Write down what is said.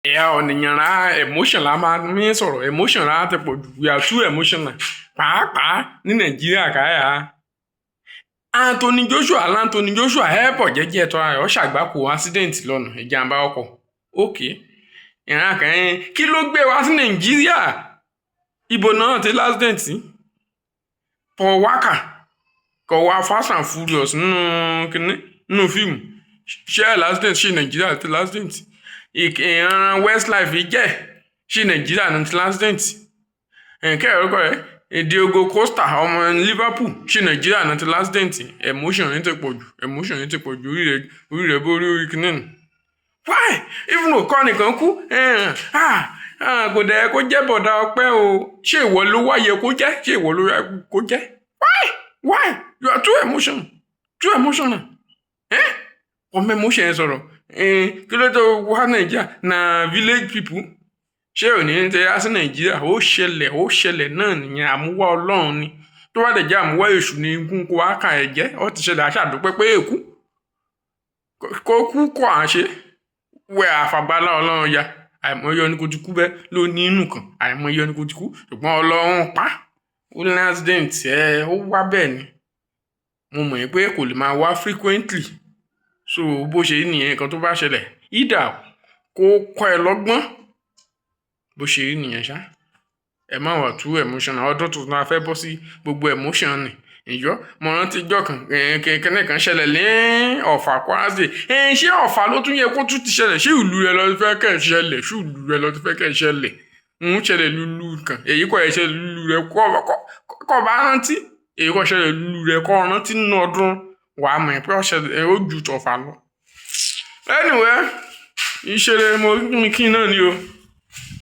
Ẹ̀yà ọ̀nìyàn ra emotion la máa ń sọ̀rọ̀. Emotion ra ti pọ̀ jù. We are too emotional, pàápàá ní Nàìjíríà káyà. Anthony Joshua, Anthony Joshua ẹ̀ pọ̀ jẹ́jẹ́ tọ́ra rẹ̀, ó ṣàgbákò accident lọ́nà, ìjàmbá ọkọ̀. Ok, ìran kan, kí ló gbé wá sí Nàìjíríà? Ibo náà ti l'accident sí? Paul Walker kò wá Fast and Furious nínú kínní, nínú fíìmù, ṣé ẹ̀ l'accident ṣe Nàìjíríà ti l'accident? Ìran Westlife jẹ́ ṣe Nàìjíríà ní ti l'accident? Ẹ̀ǹkẹ́ ẹ̀rọ rẹ̀, Diogo Costa, ọmọ Liverpool, ṣe Nàìjíríà ní ti l'accident? Emotion ní ti pọ̀ jù, emotion ní ti pọ̀ jù. Orí rẹ̀, orí rẹ̀ bó orí kínní nù. Why? Even though kọ́ nìkan kú, kò dẹ̀ kó jẹ́ bọ̀dà ọpẹ́ o. Ṣé ìwọ ló wáyé kó jẹ́? Ṣé ìwọ ló yẹ kó jẹ́? Why? Why you are too emotional, too emotional? Eh? Ọmọ emotion yẹn sọ̀rọ̀. Kí ló tó wá Nàìjíríà na village people? Ṣé ò ní tẹ á sí Nàìjíríà? Ó ṣẹlẹ̀, ó ṣẹlẹ̀ náà nìyẹn. Àmúwá Ọlọ́run ni. Tó bá dẹ̀ jẹ́ àmúwá èṣù ní ikú kó wá kà ẹ̀ jẹ́. Ó ti ṣẹlẹ̀, aṣáàdúpẹ́ pé èkú kó kú kọ́ à ń ṣe wẹ́ àfàgbálá Ọlọ́run ya. Àìmọye ọni kò ti kú bẹ́ẹ̀ ló ní inú kan, àìmọye ọni kò ti kú, ṣùgbọ́n Ọlọ́run pa. Ó ní accident ẹ, ó wá bẹ́ẹ̀ ni. Mo mọ̀ pé kò lè máa wá frequently, so bó ṣe rí nìyẹn. Nǹkan tó bá ṣẹlẹ̀ ìdá kó kọ́ ẹ lọ́gbọ́n, bó ṣe rí nìyẹn ṣá. Ẹ má wà too emotional. Ọdún tuntun la fẹ́ bọ́ sí, gbogbo emotion ni ìyọ́. Mo rántí ijọ́ kan, kíní kan ṣẹlẹ̀ ní Ọ̀fà, Kwara State. Ṣé Ọ̀fà ló tún yẹ kó tún ti ṣẹlẹ̀? Ṣé ìlú rẹ lọ fẹ́ kẹ́ ṣẹlẹ̀? Ṣé ìlú rẹ lọ fẹ́ kẹ́ ṣẹlẹ̀? Ń ṣẹlẹ̀ lulu kan, èyí kọ́ ẹ̀ ṣẹlẹ̀ lulu rẹ kọ́ bá rántí. Èyí kọ́ ṣẹlẹ̀ lulu rẹ kọ́ rántí nínú ọdún, wàá mọ̀ pé ó ṣẹlẹ̀, ó ju tọ̀fà lọ. Anyway, ìṣẹ̀lẹ̀ mo kí náà ni o.